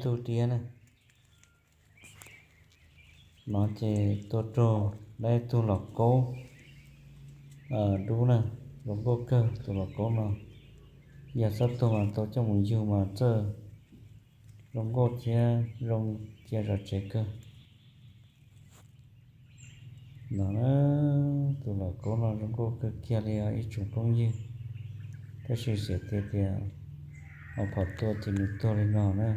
tug diab na. No ces tua raug lawv ib tug los kaub dub na, zoo nkauj kawg. Tus los kaub no yog txhob tuag mas tau coj mus yug mas txawj zoo nkauj thiab zoo cia zom tsev kawg. No na, tus los kaub no zoo nkauj kawg kiag li os ib tsoom phooj ywg. Tab sis xiam tiag tias ua phom tua ces nws tuag li no na.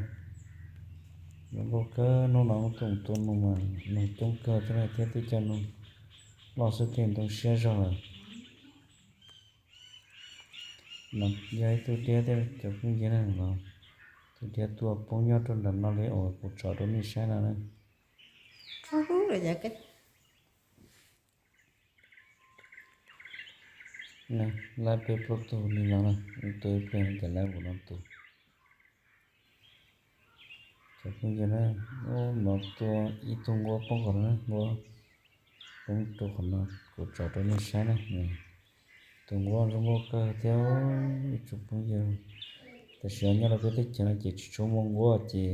Zoo nkauj kawg, hnub no tus tua noog mas noog coob kawg thiab na, thiab twb cov noog loj xwb thiaj ntoo siab zog lawm. No yog ib tug diab thiab cov phooj ywg na, no tus diab tua poob nyob rau nram no li uas kuv tso rau nej saib no na. Lab peb plaub tug li no na, tua ib pliag ces lab npaum no tus. Cov phooj ywg na, no tua ib tug nquab poob qhov no, nquab poob rau qhov no, kuv tso rau nej saib na. Tus nquab zoo nkauj kawg thiab ib tsoom phooj ywg. Tam sim no nyob rau peb teb chaws no ces tsis tshua muaj nquab ces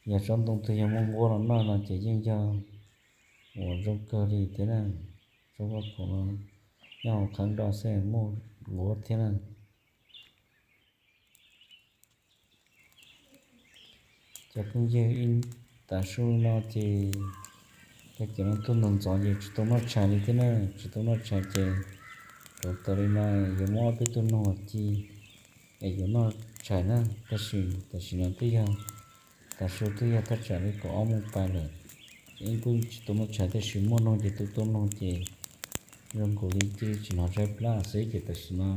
yog tsob ntoo twg yog muaj nquab los noj no ces yeej yog uas zoo kawg li thiab na. Tsob vaj khaum no nyob hauv qhab do xwb muaj nquab thiab na. Cov phooj ywg, ib tav su no ces cov no tuaj ntxov ntxov ces tsis tau noj tshais li thiab na, tsis tau noj tshais ces rau taws li no yuav muab ob peb tug noog ci es yuav noj tshais na. Tab sis tam sim no twb yog tav su twb yog thaj tsam li kaum ob moos pais lawm, ces yeej kuj tsis tau noj tshais tab sis muaj noog ces tua tua noog ces zoo nkaus li cia li tsis hnov tshaib plab xwb ces tam sim no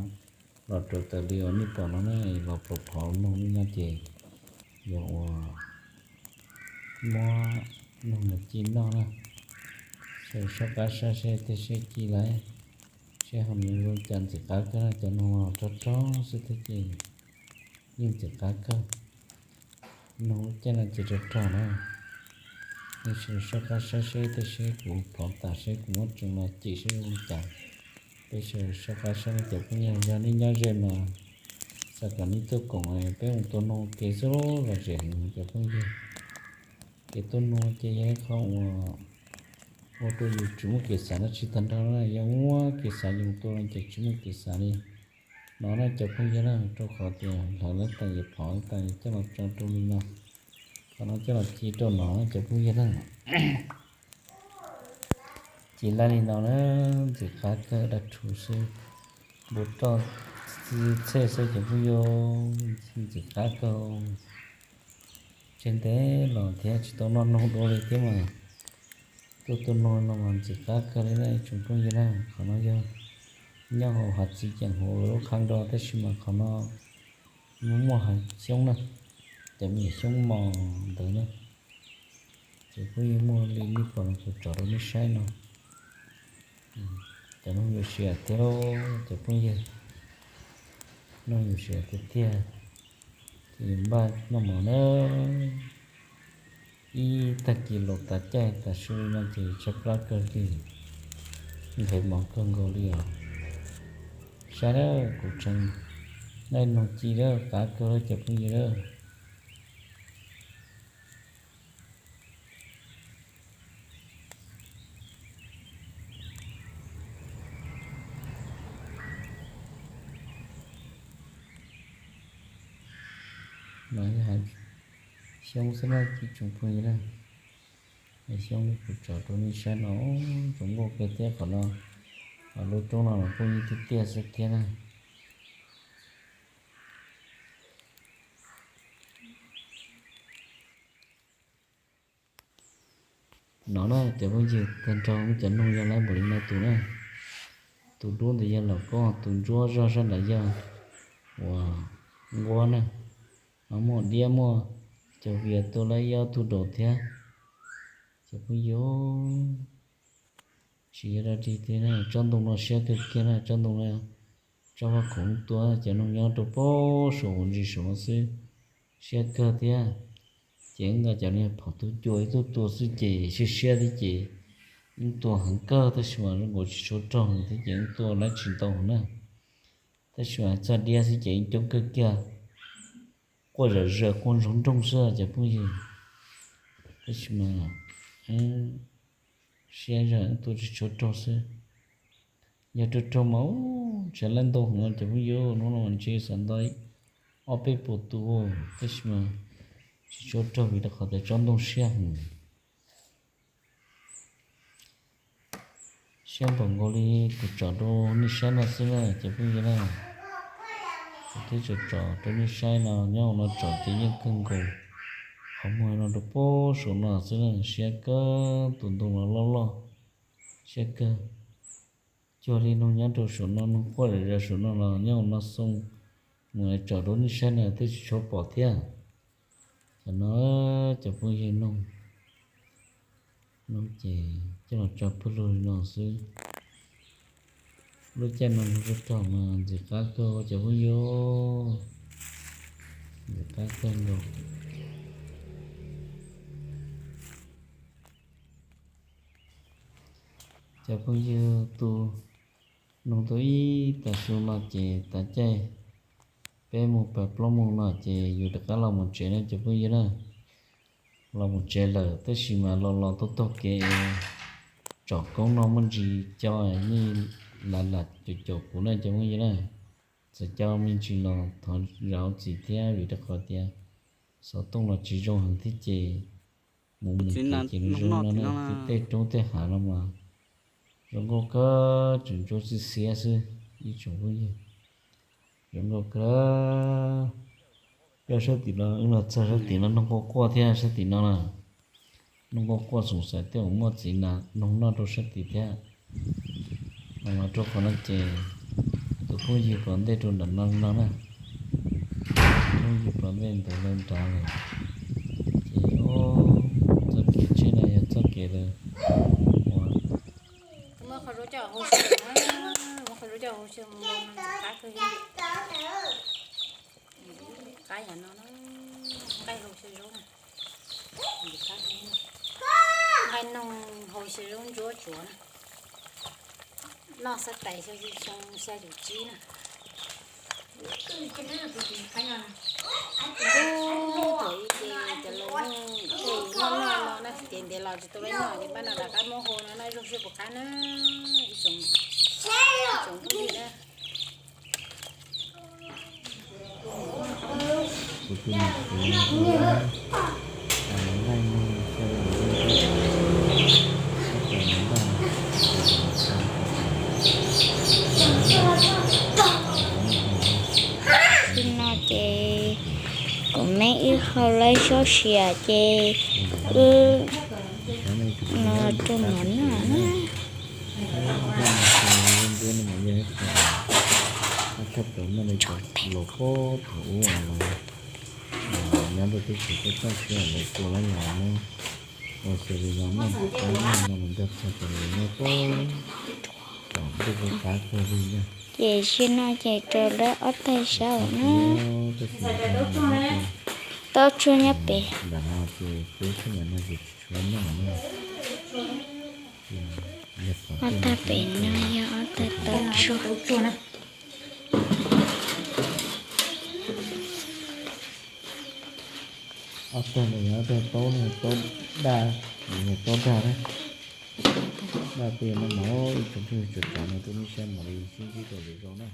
los rau taws li uas nej pom no na, los pom phom noog li no ces yog uas muab noog mus ci noj na. Sawv daws soj qab saib seb tej siab ci lawm, seb ho nws zoo cas ntxim qab kawg na. Cov noog rog rog xwb thiab ces yeej ntxim qab kawg. Noog lub caij no ces rog rog na. Nej sawv daws soj qab saib seb tej siab kuv phov tas seb kuv muab tseev los cim seb zoo li cas. Peb sawv daws soj qab saib na cov phooj ywg, yog nej nyob ze mas xav kom nej tuaj koom peb mus tua noog ua ke xwb los zem heev cov phooj ywg. Kev tua noog ces yog ib qho uas ua rau yus tsis muaj kev xav dab tsi tag nrho na, yog muaj kev xav yus mus tua no ces tsis muaj kev xav li no na cov phooj ywg na, rau qhov tias hlawv lawv tas yus phov tas coj los tso rau li no, qhov no coj los ci rau no na cov phooj ywg na. Ci laij li no na, ntxim qab kawg, dab rhuv xwb, npua roj txhej xwb cov phooj ywg, ntxim qab kawg. Tseg ntev los thiab tsis tau noj noog dua li thiab mas tuaj tua noog no mas ntxim qab kawg li na ib tsoom phooj ywg na. Qhov no yog nyob hauv hav txiv ceem hauv lub qhab do tab sis mas qhov no muaj hav xyoob na, cov me nyuam xyoob mos ntawd na. Ces kuj yeej muaj li nej pom no kuv tso rau nej saib no. Cov noog yuav siav thiab lauj cov phooj ywg, noog yuav siav tiag tiag. Ces npaj noj mov na, ib tag kis los tas caij tas su li no ces tshaib plab kawg li, nqhis mov kawg nkaus li os. Saib na, kuv tseev lawm, noog ci lawm, qab kawg lawm cov phooj ywg lawm. No yog xyoob xwb na ib tsoom phooj ywg na. Xyoob kuv tso rau nej saib no, zoo nkauj kawg thiab qhov no, lub roob no los kuj yeej tiaj tiaj xwb thiab na. No na cov phooj ywg, tag nrho cov noog yog lawm npaum li no tus na. Tus dub ntawd yog los koj, tus ntsuab zog sab nrad yog uas nquab na. Ho muaj diab muaj cov vias tua lawm ib ob tug daus thiab. Cov phooj ywg, tsis yog dab tsi thiab na, tsob ntoo no siab kawg kiag na, tsob ntoo no, tsob vaj khaum tua cov noog nyob rau pem saum ntsis saum no xwb, siab kawg thiab. Ces nqa cov niag phom tua cua ib tug tua xwb ces siab siab thiab ces yeej tua heev kawg tab sis mas zoo nkaus tsis tshua raug thiab ces yeej tua lawm tsis ntau na. Tab sis mas txog diab xwb ces yeej coob kawg kiag. quaj zom zaws quaj ntsoog nroog xwb cov phooj ywg. Tab sis mas siab zog tua tsis tshua raug xwb. Yog raug raug mas ub, tshav laj ntau heev cov phooj ywg, hnub no mas ntshe xav ntau ob peb puas tus, tab sis mas tsis tshua raug vim rau qhov tias tsob ntoo siab heev. Siab npaum nkaus li kuv tsom rau nej saib no xwb na cov phooj ywg na. Kuv twb tsom tsom rau nej saib no, nyob hauv no tsom ces yeej kawg nkaus. Qhov muag no rau pem saum no xwb na, siab kawg, tus ntoo los loj loj, siab kawg. Cuag li noog nyob rau saum no, noog quaj zom zaws saum no los nyob hauv no xoo, mus tsom rau nej saib na twb tsis tshua pom thiab. Cov no cov phooj ywg, noog no ces coj los tso pawg lug li no xwb. Lub caij no noog rog mas ntxim qab kawg cov phooj ywg, ntxim qab kawg nkaus. Cov phooj ywg, tus noog tau ib tag su no ces tav caij peb mus pawg plaub moos no ces yus rov qab los mus tsev na cov phooj ywg na. Los mus tsev lawm tab sis mas los los taug taug kev tsom koob no muaj ntsis co, nej lam lam caum caum kuv na cov phooj ywg na. Txawm co me ntsis los thov zam txim thiab vim rau qhov tias xov tooj los tsis zoo heev thiab ces mus mus ces mus zoo no na, tej roob tej hav no mas zoo nkauj kawg, tseem ntsuab xiab xiab xwb ib tsoom phooj ywg. Zoo nkauj kawg. Coj sab tim no, wb los txog sab tim no noog quaj quaj thiab sab tim no na. Noog quaj quaj xoom xaiv tej uas muaj txiv nas noog noj rau sab tim thiab. Los rau qhov no ces tus phooj ywg pom ntej rau nram no no na. Phooj ywg pom ntej ntawd lawm nrad lawm. Ces txoj kev tsheb no yog txoj kev lawm. Muab qhov zaub coj hau, muab qhov zaub coj hau, qab kawg li. Qab yam no, nqaij hau xyaw zaub na. Nqaij noog hau xyaw zaub ntsuab tsuav na. Noj xab tais xyoo xya caum tsib na. Ub, thaum ub ces cov laus yeej noj noj no na, ces ntev los tsis tau li no ces pab no rov qab muab hau no noj zoo siab puas qab na. Ib tsoom, ib tsoom phooj ywg na. Txij no ces kuv me wb hau laib sab sia ces wb no rau mov noj na. Thaj tau muaj li cov laus puag thaum ub los nyob rau teb chaws Thaib Toj xwb lawv tua lawv los muab ua xws li no noj, tab no los nrog txog cov laus nyob puag thaum ntuj qub qab kawg li na. Ces txij no ces rau lawv ob tag sab na. Taub tsuag nyob pem. Ntawm no ces peb sab ntawm no ces tsis tshua noj na. Ob tag pem no yog ob tag taub tsuag. Ob tag no yog ob tag taub, taub daj, yog taub daj na. Daj pem no mas ib tsoom phooj ywg, tsom tsom no rau nej saib mam li sib ntsib rau lwm zaus na.